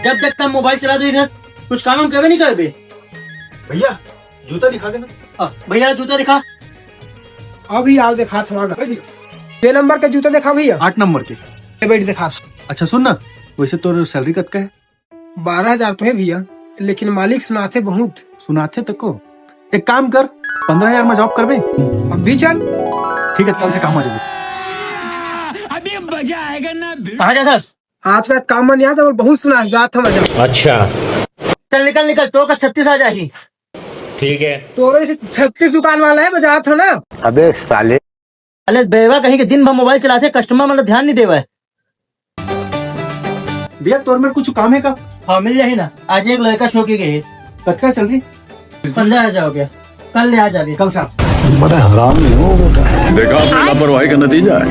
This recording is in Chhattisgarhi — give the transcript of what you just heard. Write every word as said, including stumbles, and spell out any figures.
जब देख तब मोबाइल चलात रहिथस, कुछ काम हम करबे नहीं करबे। भैया, जूता दिखा देना। हाँ, भैया जूता दिखा। अभी आओ, दिखा थोड़ा ना। छह नंबर के जूता दिखा भैया। आठ नंबर के। ये बैठ दिखा। अच्छा सुन ना, वैसे तोर सैलरी कतका है? बारह हजार तो है भैया, लेकिन मालिक सुनाथे बहुत। सुनाथे तको। एक काम कर, पंद्रह हजार में जॉब करबे? अभी चल। ठीक है, कल से काम आ जाबे। अभी मजा आएगा ना। कहाँ जाथस? आज का काम मन याद है, बहुत सुना, जात हम मजा। अच्छा। चल निकल निकल, तो का छत्तीस आ जाही। ठीक है। तोरे से छत्तीस दुकान वाला है, मैं जात हूँ ना। अबे साले। अले बेवा कहीं के, दिन भर मोबाइल चलाथे, कस्टमर मन ला ध्यान नहीं देवे। भैया, तोर मेर कुछ काम है का? हाँ, मिल जाही ना। आज एक लड़का छो के गए। कतका सैलरी? पंद्रह हजार हो गया। कल ले आ जाबे। कल शाम। बड़ा हरामी हो बेटा। देखा आपने लापरवाही का नतीजा है।